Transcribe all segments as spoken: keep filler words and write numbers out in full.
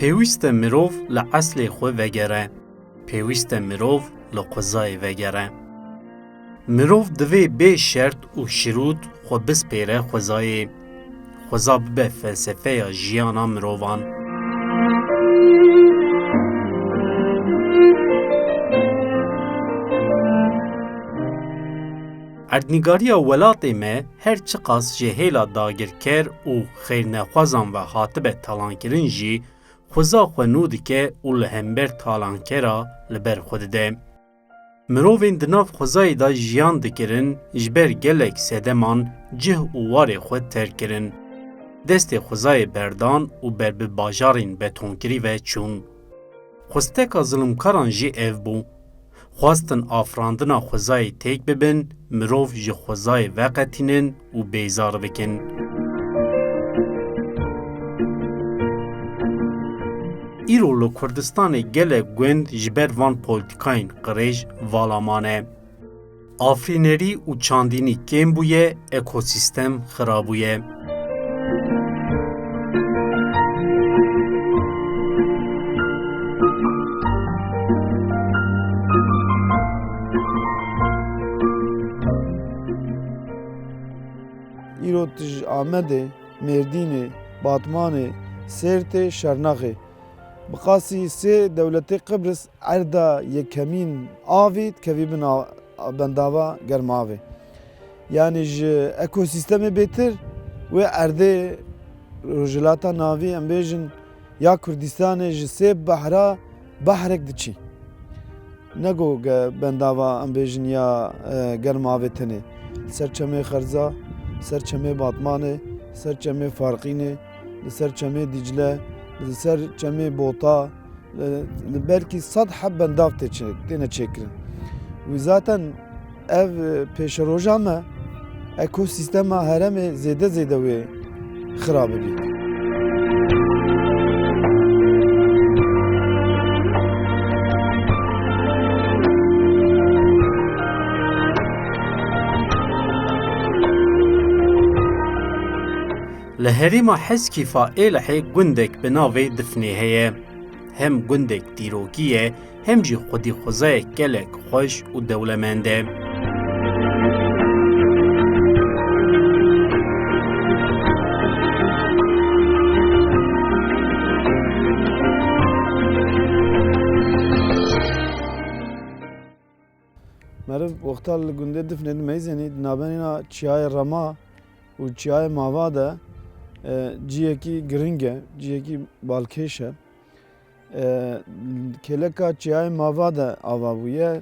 Pêwîst e mirov li eslê xwe vegere. Pêwîst e mirov li xwezayê vegere. Mirov divê bê şert û şirût xwe bispêre xwezayê. Xweza bibe felsefeya jiyana mirovan. Erdnîgariya welatê me her çiqas ji hêla dagirker û xêrnexwazan ve hatibe talankirin jî, xweza xwe nû dike û li hember talankera li ber xwe dide. Mirovên di nav xwezayê de jiyan dikirin, ji ber gelek sedeman cih û warê xwe terk kirin. Destê xwezayê berdan û ber bi bajarên betonkirî ve çûn. Xwesteka zilimkaran jî ev bû. Xwestin afirandina xwezayê têk bibin, mirov ji xwezayê veqetînin û bêzar bikin. Îro li Kurdistanê gelek gund ji ber van polîtîkayên qirêj vala mane. Afirînerî û çandînî kêm bûye, ekosîstem xirabûye. Îro tu ji Amedê, Mêrdînê, Batmanê, Sêrtê, Şernaxê, bi qasî sê dewletê Qibris erda yekemîn avî dikevî bin a-, bendava Germavê. Yanî ji ekosîstemê bêtir wê erdê Rojhilata Navî, em bêjin, ya Kurdistanê ji sê behra behrek diçî. Ne ku ge-, bendava, em bêjin, ya, e, Germavê tenê. Li ser çemê Xerza, li ser çemê Batmanê, li ser çemê Farqînê, li ser çemê Dîcle, li ser çemê Bota, li, li belkî sed heb bendav tê çê-, têne çêkirin. Wî zaten ev, e, pêşeroja me, ekosîstema herêmê zêde zêde wê xira bibî. Li herêma Heskîfa Êlihê gundek bi navê Difnê heye. Hem gundek dîrokî ye, hem jî xwedî xwezayek gelek xweş û dewlemend e. Meriv wexta li gundê Difnê dimeyzênî, di navbeyna Çiyayê Rema û Çiyayê Mava de, e, ciyekî giring e, ciyekî balkêş e. E, kêleka Çiyayê Mava de ava bûye.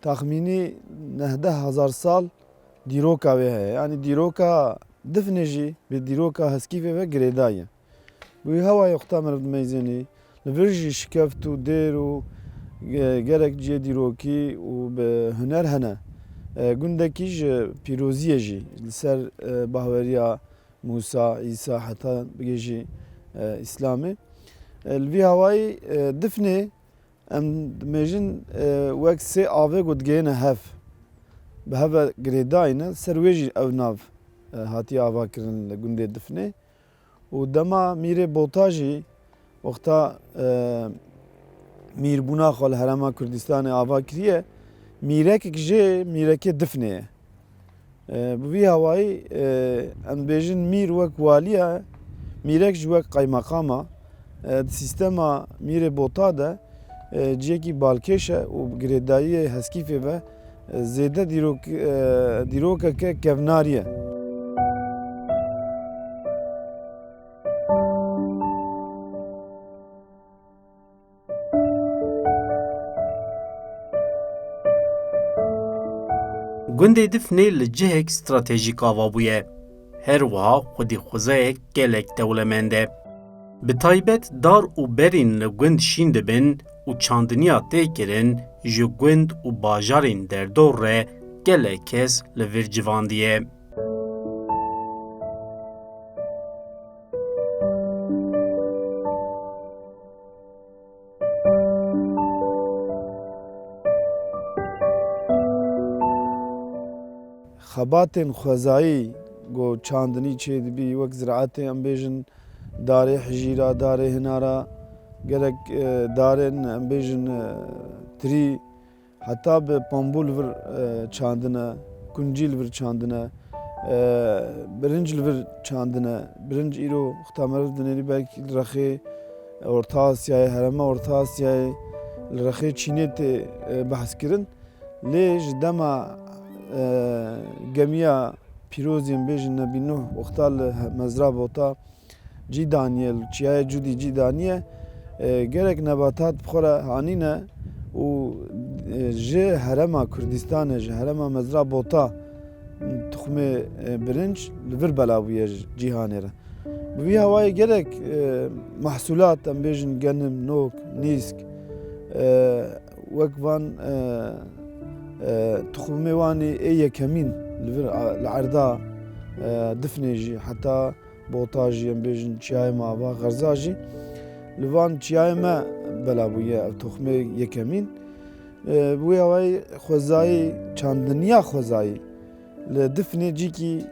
Taxmînî nehdeh hezar sal dîroka wê heye. Yanî dîroka Difnê jî bi dîroka Heskîfê ve girêdayî ye. Bi wî hawayê wexta meriv dimeyzênî, li vir jî şikeft û dêr û, e, gelek cihê dîrokî û bi huner hene. E, gundekî ji pîroziyê jî li ser, e, bahweriya Mûsa, Îsa heta bigê jî, e, Îslamê. E, li vî hawayî, e, Difnê em dimêjin, e, wek sê avê ku digihêne hev. Bi hev ve girêdayî ne, ser wê jî ev nav, e, hatiye avakirin li gundê Difnê. Û dema Mîrê Bota jî wexta, e, mîrbûna xwe li Herêma Kurdistanê ava kiriye, mîrekek jê mîrekê Difnê ye. E, bi vî hawayî, e, em dibêjin mîr wek walî ye, mîrek jî wek qeymeqam e. E, di sîstema Mîrê Bota de, e, cihekî balkêş e û bi girêdayiyê Heskîfê ve, e, zêde dîrok-, e, dîrokeke kevnarî ye. Gundê Difnê li cihek stratejîk ava bûye. Her wiha xwedî xwezayek gelek dewlemend e. Bi taybet dar û berîn li gund şîn dibin û çandiniya tê kirin ji gund û bajarên derdor re gelek kes li vir civandiye. Xebatên xwezayî ku çandinî çêdibî, wek ziraetê, em bêjin, darê hijîra, darê hinara, gerek, e, darên, em bêjin, e, tirî, heta bi pambû li vir, e, çandine, kuncî li vir çandine, e, birinc li vir çandine. Birinc îro wexta meriv dinêrî belkî li rexê Orta Asyayê, herêma Orta Asyayê, li rexê Çînê tê, e, behs kirin. Lê ji dema, e, gemiya pîrozî, em bêjin Nebî Nuh, wexta li he-, mezra Bota cî daniye, li çiyayê Cûdî cî daniye, e, gelek nebatat bi xwe re hanîne û, e, ji herêma Kurdistanê, ji herêma mezra Bota tuxmê, e, birinc li vir bela bûye ji cîhanê re. Bi vî hawayê gelek, e, mehsulat, em bêjin genim, nok, nîsk, e, wek van, e, e, tuxumê wan ê yekemîn li vir, a, li erda, e, Difnê jî heta Bota jî, em bêjin çiyayê me ava Xerza jî li van çiyayê me bela bûye ev tuxumê yekemîn. E, bi wê hawayê xwezayî, çandiniya xwezayî li Difnê cîkî,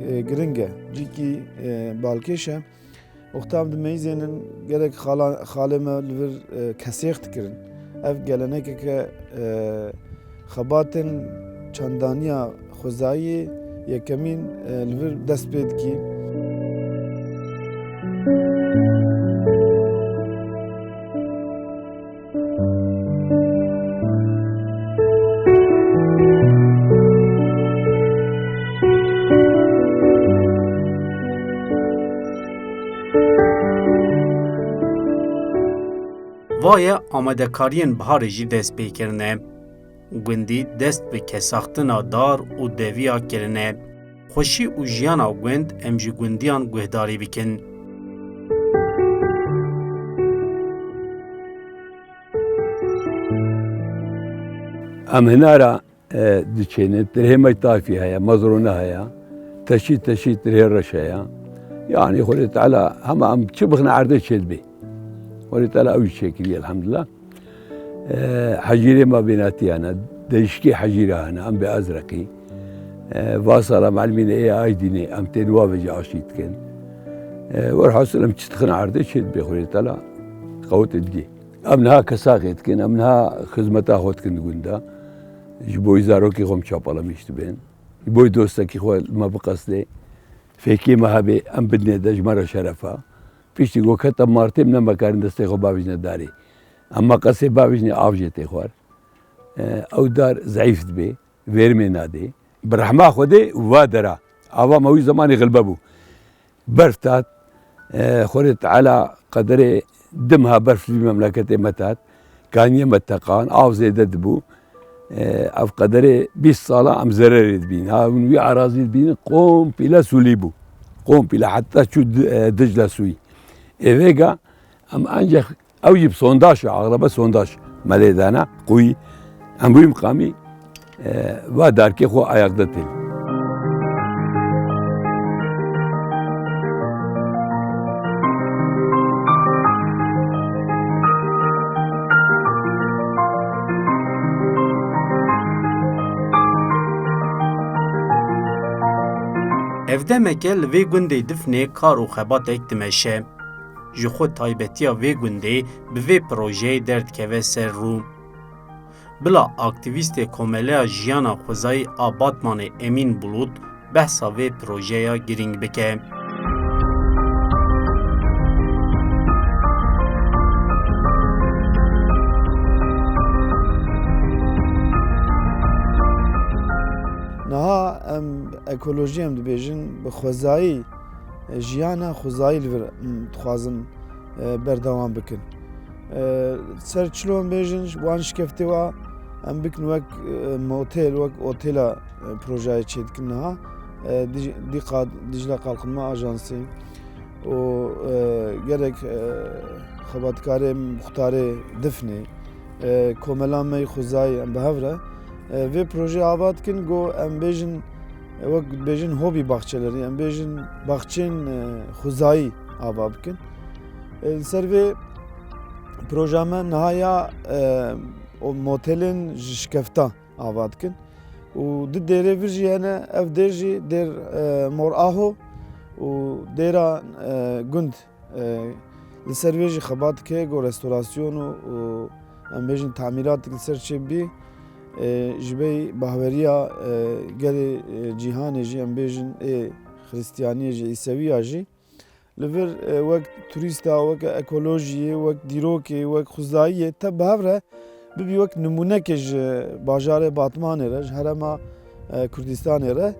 e, giring e, cîkî, e, balkêş e. Wexta em dimeyzênin, gelek xala-, xalê me li vir, e, kesêx dikirin. Ev gelenekeke, e, xebatên çandaniya xwezayiyê yekemîn, e, li vir dest pê dikî. Va ye amadekariyên biharê jî dest pê kirine. Gundî dest bi kesaxtina dar û deviya kirine. Xweşî û jiyana gund em ji gundiyan guhdarî bikin. Em hinara, e, diçênin, tirhê me tayfî heye, mezrone heye, teşî teşî tirhê reş heye. Yanî Xwedê Teala hema em çi bixin erdê çêdibe. Xwedê Teala ew jî çêkiriye, elhamdulillah. E, hecîrê me bênatiya ne, değişikê hecîra hene, em bê Ezreqî. E, va sala melimîne ê Aydînê, em tên wa vêca aşî dikin. E, werhasil em çi dixin erdê çêdibe Xwedê Teala qewetê digê. Em niha kesaxê dikin, em niha xizmeta xwe dikin di gunda. Ji bo wî zarokê xwe em çapelemîş dibin. Ji bo wî dostekî xwe li me biqesdê. Fêkê me hebe, em bidinê de ji me re şerefa. Piştî ku kete martê em nemekarin destê xwe bavêjine darê. Em meqesê bavêjinê av jê tê xwar. E, ew dar zeîf dibe, vêrimê nadê. Bi rehma Xwedê û va dera. Ava me wî zemanê xilbe bû. Berf tat, e, Xwedê Teala qederê dimha berf li vî memleketê me tat, kaniye me teqan, av zêde dibû. E, ev qederê bîst sala em zererê dibîn. Ha, hûn wî erazî dibînin, kompîle sûlî bû. Kompîle heta çû Di-, e, Dicle sûyî. Ê vêga em ancak Ew jî bi sondaj e, axlebe sondaj me lê dana, qûyî. Em bi wî miqamî, e, va darkê xwe ayakda tên. Ev demeke li vê gundê Difnê kar û xebatek dimeşe. Ji xwe taybetiya vê gundê bi vê projeyê derdikeve ser rû. Bila aktîvîstê Komeleya Jiyana Xwezayî a Batmanê Emîn Bulut behsa vê projeya girîng bike. Niha em ekolojî em dibêjin, bi xwezayî, e, jiyana xwezayî li vir, m, dixwazin, e, berdewam bikin. E, ser çilo em bêjin, wan şikeftê wa em bikin wek, e, motel, wek otela, e, projeyê çêdikin niha. E, Dic-, Dîqa, Dicle Kalkınma Ajansı û, e, gerek, e, xebatkarê muxtarê Difnê, e, komela me yê xwezayî em bi hev re, e, vê projeyê ava dikin, ku em bêjin, e, wek dibêjin hobî baxçelerî, em bêjin baxçeyên, e, xwezayî ava bikin. E, li ser vê proja me niha ya, e, o motelên ji şikefta ava dikin. Û du dêrê vir jî hene, ev dêr jî dêr, e, Mor Aho û dêra, e, gund E, li ser vê jî xebat dike ku restorasyon û, û em bêjin tamîrat li ser çêbî, e, ji ber bahweriya, e, gelê, e, cîhanê jî, em bêjin ê Xristiyaniyê jî, Îsewiya jî, li vir, e, wek turîsta, wek ekolojiyê, wek dîrokê, wek xwezayiyê te bi hev re bibî wek nimûnekê ji bajarê Batmanê re, ji herêma, e, Kurdistanê re.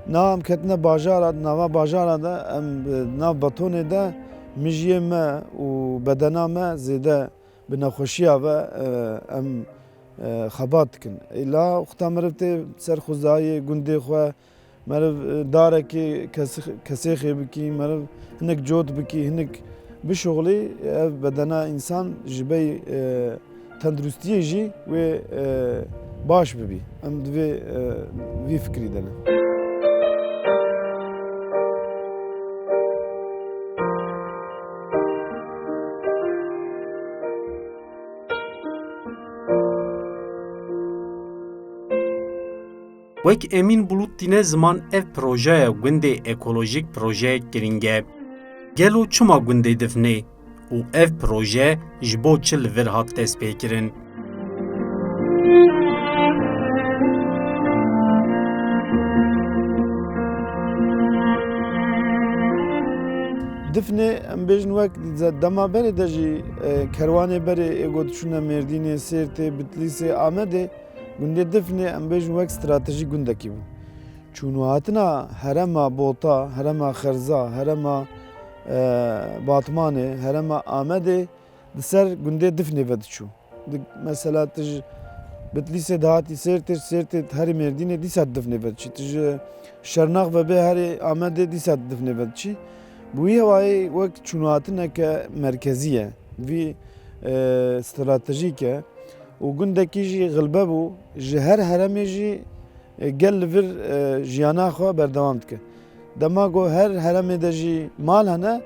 Niha em ketine bajara, di nava bajara de, em, e, nav betonê de mijiyê me û bedena me zêde bi nexweşiya ve, e, em, e, xebat dikin. Îla wexta meriv tê ser xwezayê gundê xwe, meriv, e, darekê kes-, kesêxê bikî, meriv hinek cot bikî, hinek bişuxulî, ev bedena însan ji ber, e, tenduristiyê jî wê, e, baş bibî. Em divê, e, vî fikrî de ne. Wek Emîn Bulut tîne ziman, ev projeya gundê ekolojîk projeyek girîng e. Gelo çima gundê Difnê û ev proje ji bo çi li vir hat destpêkirin? Difnê, em bêjin, wek ze-, dema berê de jî, e, kerwanê berê ê ku diçûne Mêrdînê, Sêrtê, Bitlîsê, Amedê, gundê Difnê, em bêjin, wek stratejî gundekî bû. Çûn û hatina herêma Bota, herêma Xerza, herêma, e, Batmanê, herêma Amedê di ser gundê Difnê ve diçû. Di, mesela, tu ji Bitlîsê dihatî Sêrtê, Sêrtê herî Mêrdînê, dîsa Difnê ve diçî. Tu ji Şernax ve bê herî Amedê, dîsa Difnê ve diçî. Bi wî hewayê wek çûnhatineke merkezî ye. Vî, e, stratejîk e. Û gundekî jî xilbe bû. Ji her herêmê jî, e, gel li vir, e, jiyana xwe berdewam dike. Dema ku her herêmê de jî mal hene,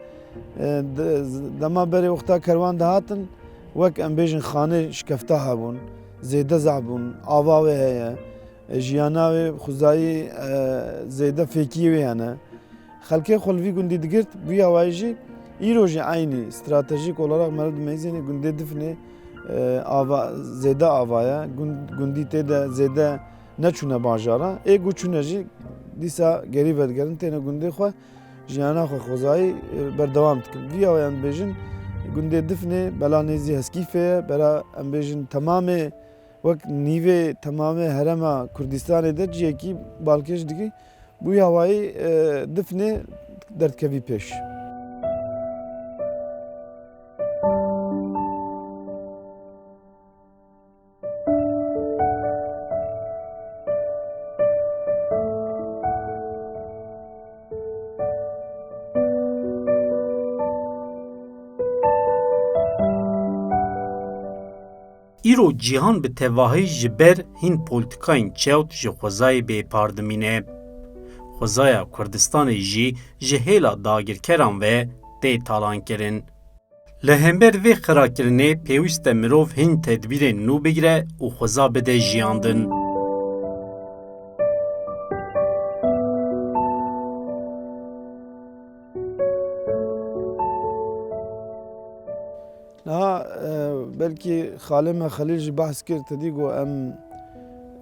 e, de-, dema berê wexta kerwan dihatin, wek, em bêjin, xanê şikefta hebûn, zêde zehf bûn, ava wê heye, e, jiyana wê xwezayî, e, zêde fêkiyê wê hene. Xelkê xwe li vî gundî digirt, bi wî awayî jî îro jî eynî stratejîk olarak meriv dimeyzînê gundê Difnê, e, ava, zêde ava ye, gund-, gundî tê de zêde neçûne bajara. Ê ku çûne jî dîsa gerî vedigerin, têne gundê xwe, jiyana xwe xwezayî, e, berdewam dikin. Vî awayî em dibêjin, gundê Difnê bela nêzî Heskîfê ye, bela, em bêjin, temamê, wek nîvê temamê herêma Kurdistanê de ciyekî balkêş dikî. Bi wî awayî, e, Difnê derdikevî pêş. Îro cîhan bi tevahî ji ber hîn polîtîkayên çewt ji xwezayê bêpar dimîne. Xwezaya Kurdistanê jî ji hêla dagirkeran ve tê talankirin. Li hember vê xirakirinê pêwîst e mirov hîn tedbîrên nû bigire û xweza bide jiyandin. Niha, e, belkî xalê me Xelîl jî behs kir, te dî got em,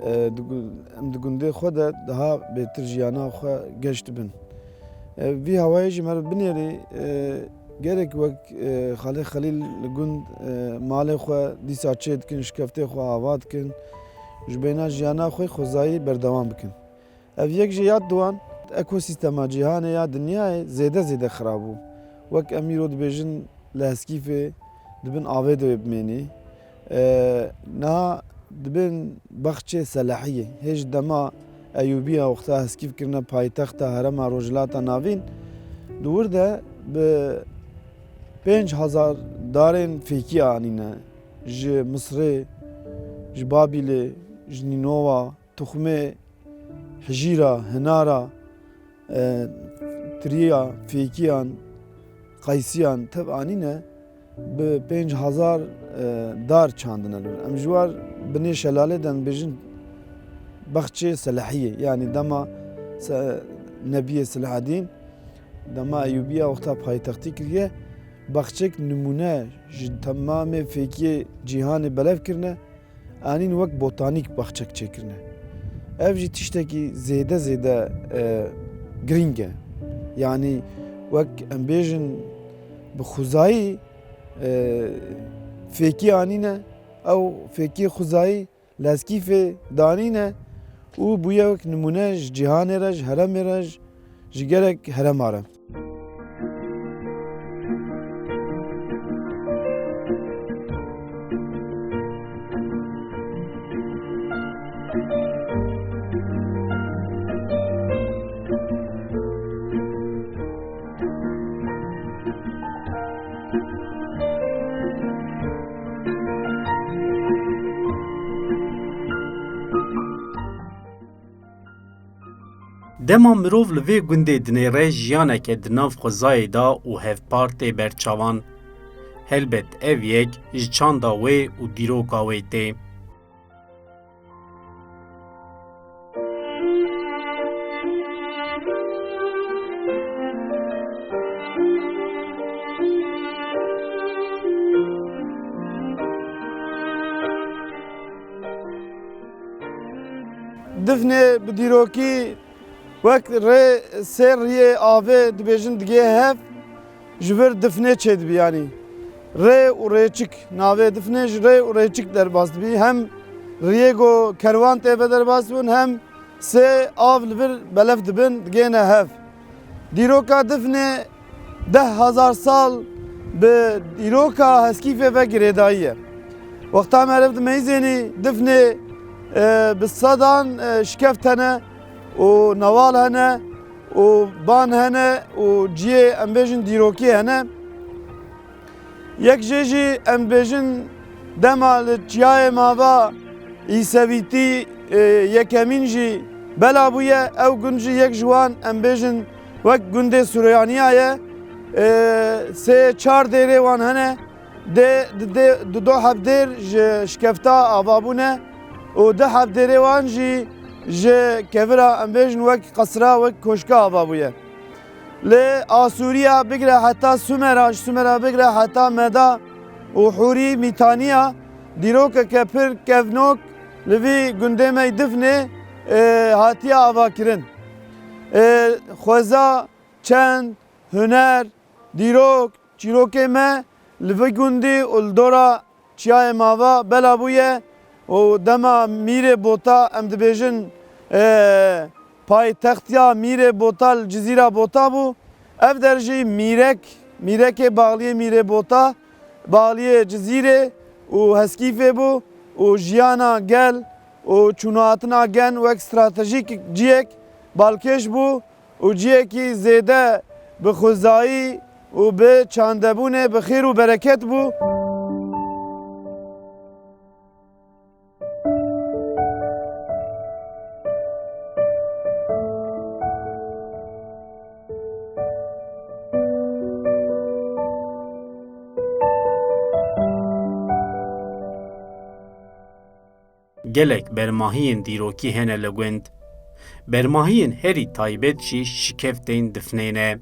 e, di gu-, em di gundê xwe de daha bêtir jiyana xwe geş dibin. E, vî hawayê jî meriv binêrî, e, gerek wek, e, xalê Xelîl li gund, e, malê xwe dîsa çê dikin, şikeftê xwe ava dikin, ji bêhna jiyana xwe xwezayî berdewam bikin. Ev yek ji yad di wan ekosîstema cîhanê ya dinyayê zêde zêde xirab bû. Wek em îro dibêjin li Heskîfê di bin avê de wê bimênî. E, niha di bin Baxçê Selahiyê, hê ji dema Eyûbiya wexta Heskîf kirine paytexta herêma Rojhilata Navîn, di wir de bi pênc hezar darên fêkî anîne. Ji Misirê, ji Babîlê, ji Nînova, Tuxmê, Hijîra, Hinara, e, tiriya, fêkiyan, qeysiyan tev anîne, bi pênc hezar, e, dar çandine li vir. Em ji war binê şelalê de dibêjin Baxçê Selahiyê, yanî dema Se-, Nebiyê Selahedîn, dema Eyûbiya wexta paytextî kiriye, Baxçek nimûne ji temamê fêkiyê cîhanê belav kirine, anîn wek botanîk baxçek çêkirine. Ev jî tiştekî zêde zêde, e, girîng e. Yanî wek em bêjin bi xwezayî, e, fêkî anîne, ew fêkiyê xwezayî li heskîfê danîne û bûye wek nimûne ji cîhanê re, ji herêmê re, ji gelek herêma re. Dema mirov li vê gundê dinêre, jiyaneke di nav xwezayê de û hevpar tê berçavan. Helbet ev yek ji çanda wê û dîroka wê tê. Difnê bi dîrokî wek rê sê riyê avê dibêjin digê hev, ji vir difnê çêdibî, yanî rê û rêçik. Navê difnê ji rê û rêçik derbas dibî. Hem riyê ku kerwan tê ve derbas dibin, hem sê av li vir belef dibin, digêne hev. Dîroka difnê deh hezar sal bi dîroka heskîfê ve girêdayî ye. Wexta meriv dimeyzênî difnê, e, bi sedan, e, şikeft hene û newal hene û ban hene û ciyê, em bêjin, dîrokî hene. Yek jê jî, em bêjin, dema li Çiyayê Mava Îsevîtî, e, yekemîn jî bela bûye, ew gund jî yek ji wan, em bêjin, wek gundê Suryaniya ye. E, sê çar dêrê wan hene. Dê, di dê, di do hevdêr ji şikefta ava bûne û di hevdêrê wan jî ji kevira, em bêjin, wek qesra, wek koşka ava bûye. Li Asûriya bigire heta Sumera, ji Sumera bigire heta Meda û Hûrî, Mîtaniya, dîrokeke pir kevnok li vî gundê me yê Difnê, e, hatiye avakirin. E, xweza, çend, huner, dîrok, çîrokê me li vî gundî û li dora Çiyayê Mava bela bûye û dema Mîrê Bota, em dibêjin, e, paytextiya Mîrê Bota li Cizîra Bota bû. Ev der jî Mîrek, Mîrekê baxliyê Mîrê Bota, baxliyê Cizîrê û Heskîfê bû û jiyana gel û çûnhatina gen wek stratejîk ciyek balkêş bû û ciyekî zêde bi xwezayî û bi çandebûnê bi xêr û bereket bû. Gelek bermahiyên dîrokî hene li gund. Bermahiyên herî taybet jî şikeftên Difnê ne.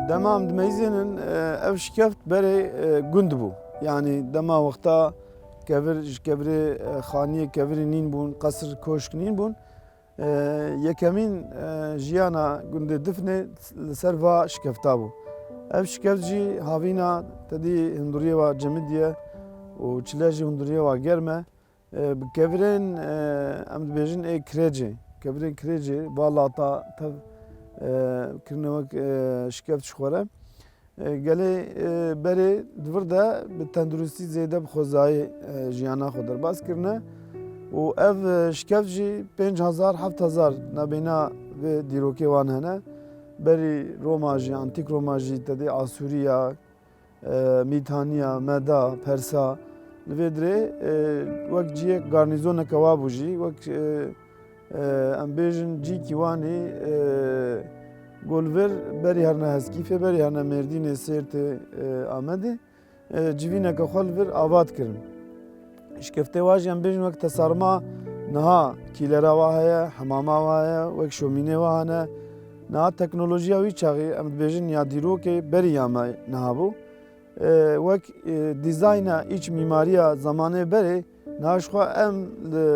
Dema em dimeyzênin, e, ev şikeft berê, e, gund bû. Yanî dema wexta kevir, ji kevirê, e, xaniyê kevirî nîn bûn, qesir, koşk nîn bûn. E, yekemîn, e, jiyana gundê Difnê li ser va şikefta bû. Ev şikeft jî havîna tedî hundiriyê wa cemidî ye û çile jî hundiriyê wa germ e. E, bi kevirên, e, em dibêjin ê kirêcê, kevirên kirêcê, va lata tev, e, kirine wek, e, şikeft ji xwe re. E, gelê, e, berê di vir de bi tenduristî zêde bi xwezayê, e, jiyana xwe derbas kirine û ev, e, şikeft jî pênc hezar, heft hezar nabêna vê dîrokê wan hene. Berî Roma jî, antîk Roma jî, tedê Asûriya, e, Mîtaniya, Meda, Persa, Li vê dirê, e, wek cihek garnîzoneke wa bû jî, wek, e, e, em bêjin cîkî Wanî, e, ku li vir berî herine Heskîfê, berî herine Mêrdînê, Sêrtê, e, Amedê, e, civîneke xwe li vir ava dikirin. Şikeftê wa jî em bêjin wek tesarma niha kîlera wa heye, hemama wa heye, wek şomînê wa hene. Niha teknolojiya wî çaxî em dibêjin ya dîrokê berî ya me niha bû. E, wek, e, dîzayna îç mîmariya zamanê berê, niha ji xwe em li,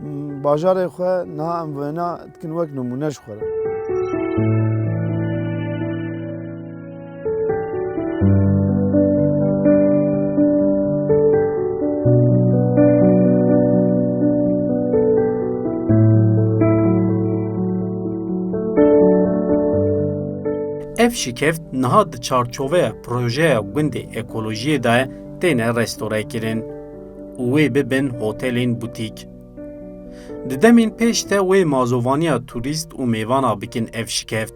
m, bajarê xwe niha em wêna dikin wek nimûne ji xwe re. Ev şikeft niha di çarçoveya projeya gundê ekolojiyê de têne restorekirin û wê bibin hotelên butîk. Di demên pêş de wê mazovaniya turîst û mêvana bikin ev şikeft.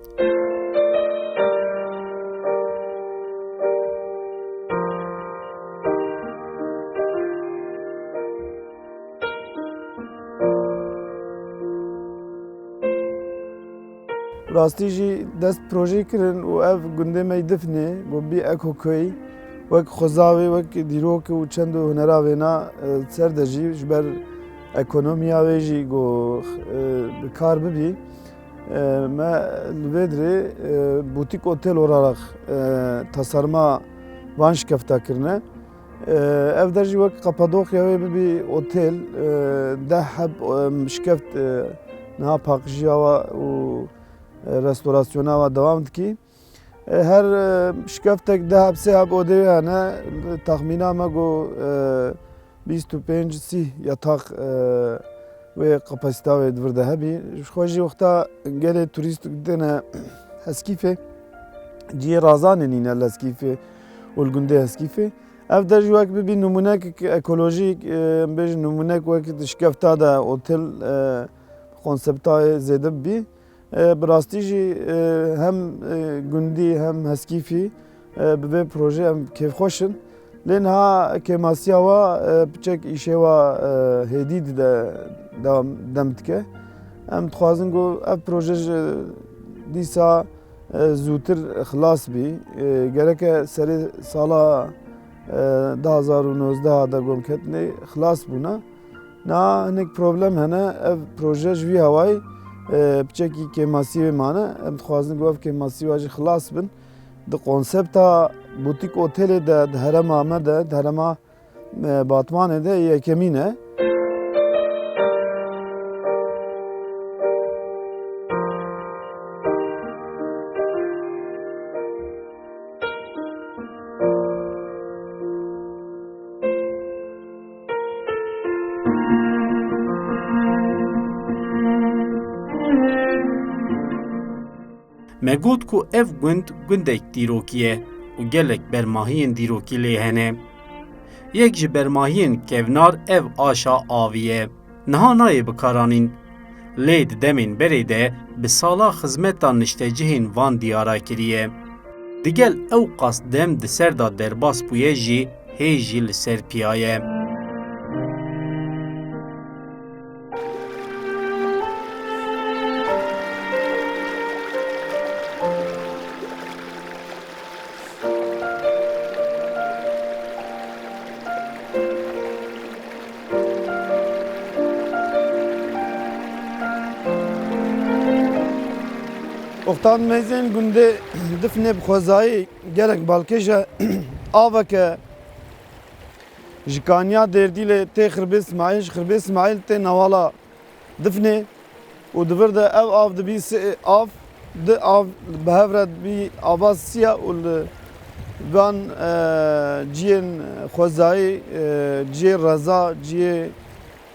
Rastî jî dest projeyê kirin û ev gundê me yê Difnê, ku bî ekoköy, wek xweza wê, wek dîrok û çend û hunera wêna, e, ser de jî ji ber ekonomiya wê jî ku, e, bi kar bibî. E, me li vê dirê, e, butîk otel olarak, e, tasarma van şikefta kirine. E, ev der jî wek Kapadokya wê bibî otel, e, deh heb, e, şikeft, e, niha paqijiya wa û, e, restorasyona wa dewam dikî. E, her, e, şikeftek deh heb, sê heb odeyê hene. Texmîna me got, e, bîst û pênc sîh yataq, e, wê kapasîta wê di vir de hebî. Ji xwe jî wexta gelê turîst têne Heskîfê, cihê razanê nîne li Heskîfê û li gundê Heskîfê. Ev der jî wek bibî nimûnek ekolojîk, e, em bêjin nimûnek wek di şikefta de otel, e, konsepta wê zêde bibî. E, bi rastî jî, e, hem, e, gundî hem Heskîfî, e, bi vê projeyê em kêfxweş in. Lê niha kêmasiya wa, e, piçek îşê wa, e, hêdî dide dewam, dem dike. Em dixwazin ku ev proje ji dîsa, e, zûtir xilas bî. E, gereke serê sala, e, du hazar û nozdeh de gom ketine xilas bûne. Niha hinek problem hene, ev proje ji vî hawayî, e, piçekî kêmasî wê mane. Em dixwazin ku ev kêmasî wa jî xilas bin. Di konsepta butîk otelê de, di herêma me de, di herêma, e, Batmanê de yekemîn e. Me got ku ev gund gundek dîrokî ye û gelek bermahiyên dîrokî lê hene. Yek ji bermahiyên kevnar ev aşa avî ye. Niha nayê bikaranîn. Lê di demên berê de bi sala xizmeta niştecihên van diyara kiriye. Digel ew qas dem di ser de derbas bûye jî hê jî li ser piya ye. Wextan meyzên gundê Difnê bi xwezayî gelek balkêş e. Aveke ji kaniya Dêrdîlê tê Xirbê Smaîl, ji Xirbê Smaîl tê newala Difnê û di vir de ev av dibî sê av, di av bi hev re dibî ava siya û li van, e, ciyên xwezayî, e, ciyê reza, ciyê,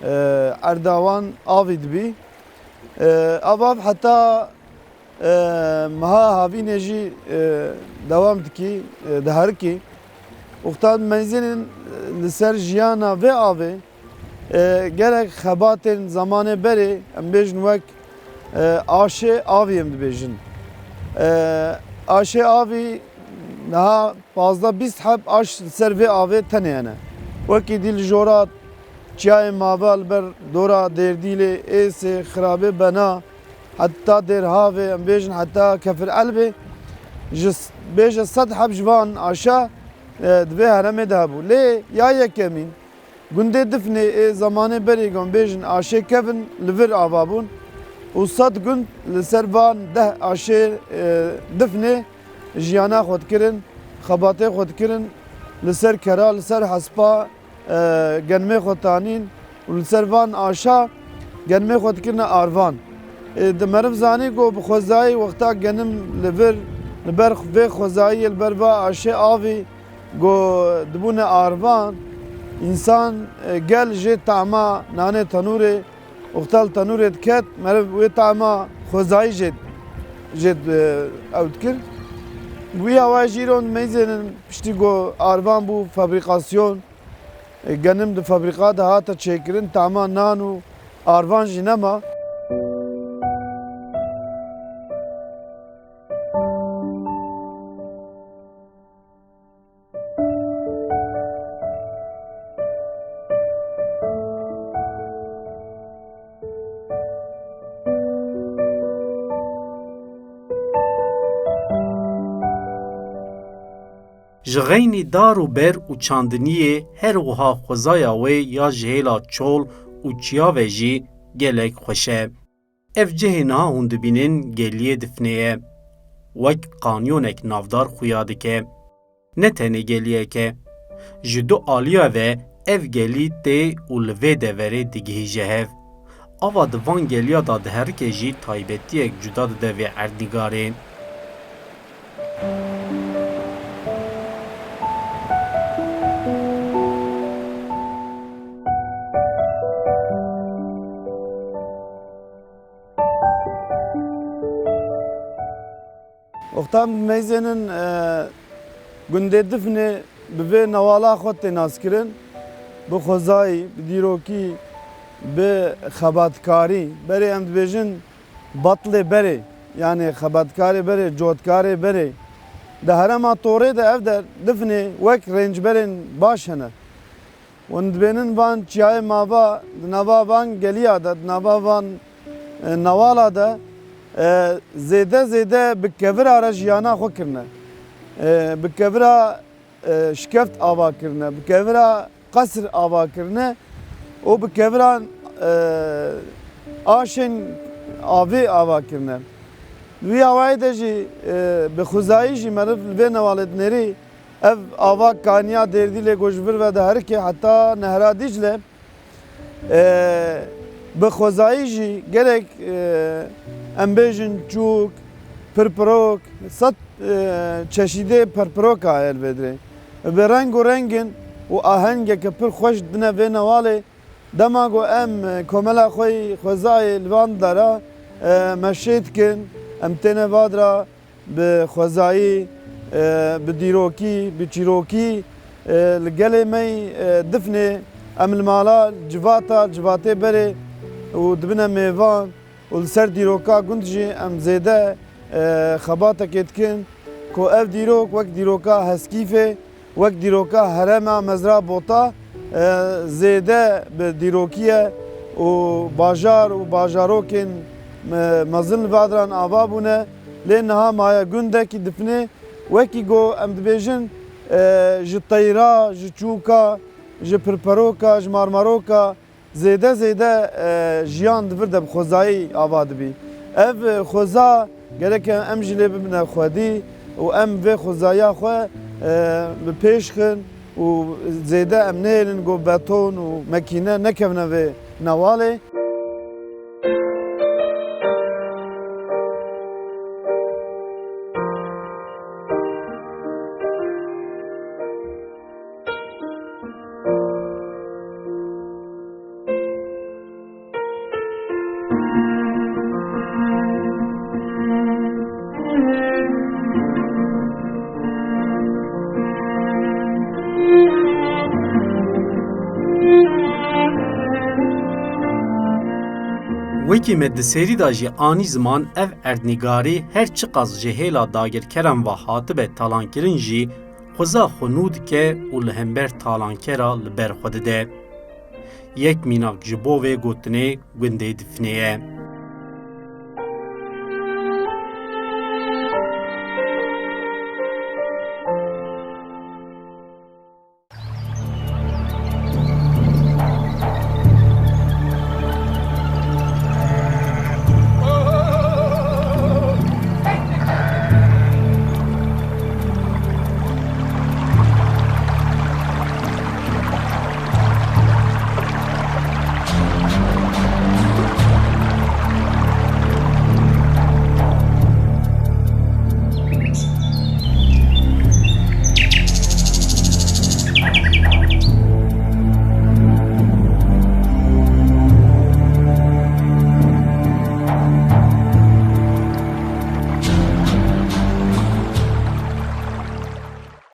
e, erda wan avî dibî. E, ev av heta, e, meha havînê jî, e, dewam dikî, e, diherikî. Wexta meyzênên, e, li ser jiyana vê avê, e, gelek xebatên zamanê berê, em bêjin wek, e, aşê avî em dibêjin. E, aşê avî niha pazdeh bîst heb aş li ser vê avê tenê hene. Wekî dî li jora çiyayê Mava li ber dora Dêrdîlê, Êsê, Xirabê, Bena, heta Dêrhavê, em bêjin heta Kefir Elbê, ji s-, bêje sed heb ji van aşa, e, di vê herêmê de hebû. Lê ya yekemîn, gundê Difnê ê zemanê berê, em bêjin aşê kevin li vir ava bûn û sed gund li ser van deh aşê, e, Difnê jiyana xwe dikirin, xebatê xwe dikirin, li ser kera, li ser hespa, e, genimê xwe tanîn û li ser van aşa genimê xwe dikirine arvan. E, di meriv zanî ku bi xwezayî wexta genim li vir, li ber vê xwezayî, li ber va aşê avî ku dibûne arvan, însan, e, gel jê tama nanê tenûrê, wexta li tenûrê diket, meriv wê tama xwezayî jê, jê, e, ew dikir. Bi wî awayê jî îro meyzênin piştî ku arvan bû fabrîkasyon, e, genim di fabrîka de hate çêkirin, tama nan û arvan jî nema. Ji xeynî dar û ber û çandiniyê her wiha xwezaya wê ya ji hêla çol û çiya ve jî gelek xweş e. Ev cihê niha hûn dibînin geliyê Difnê ye. Wek kanyonek navdar xuya dike. Ne tenê geliyek e. Ji du aliya ve ev gelî tê û li vê deverê digihîje hev. Ava di van geliya de diherike jî taybetiyek cuda dide vê erdnîgarê. Wexta em dimeyzênin, e, gundê Difnê bi vê newala xwe tê naskirin, bi xwezayî, bi dîrokî, bi xebatkarî. Berê em dibêjin batlê berê, yanî xebatkarê berê, cotkarê berê. Di herêma Torê de ev der Difnê wek rêncberên baş hene. Hûn dibênin van çiyayê Mava, di nava van geliya de, di nava van, e, newala de, e, zêde zêde bi kevira re jiyana xwe kirine. E, bi kevira, e, şikeft ava kirine, bi kevira qesr ava kirine û bi kevira, e, aşên avê ava kirine. Di wî awayê de jî, e, bi xwezayî jî meriv li vê newalê dinêrî. Ev ava kaniya Dêrdîlê ku ji vir ve diherike heta Nehra Dîcle, e, bi xwezayî jî gelek, e, em bêjin çûk, pirpirok, sed, e, çeşîdê pirpiroka heye li vê dirê. Bi reng û rengin û ahengeke pir xweş didine vê newalê. Dema ku em, e, komela xwe yî xwezayê li van dera, e, meşê dikin, em têne vadira, bi xwezayî, e, bi dîrokî, bi çîrokî, e, li gelê me yî, e, Difnê, em li mala civata, civatê berê û dibine mêvan û li ser dîroka gund jî em zêde, e, xebatekê dikin ku ev dîrok wek dîroka Heskîfê, wek dîroka herêma mezra Bota, e, zêde bi dîrokî ye û bajar û bajarokên, e, mezin li vadiran ava bûne. Lê niha maye gundekî Difnê, wekî ku em dibêjin, e, ji teyra, ji çûka, ji pirperoka, ji marmaroka, zêde zêde, e, jiyan di vir de bi xwezayî ava dibî. Ev, e, xweza gereke em jî lê bibine xwedî û em vê xwezaya xwe, e, bi pêş xin û zêde em nehêlin ku beton û mekîne nekevine vê newalê. Wekî me di serî de jî anî ziman, ev erdnîgarî her çiqas ji hêla dagirkeran ve hatibe talankirin jî, Qiza xwe nû dike û li hember talankera li ber xwe dide. Yek mînak ji bo vê gotinê gundê Difnê ye.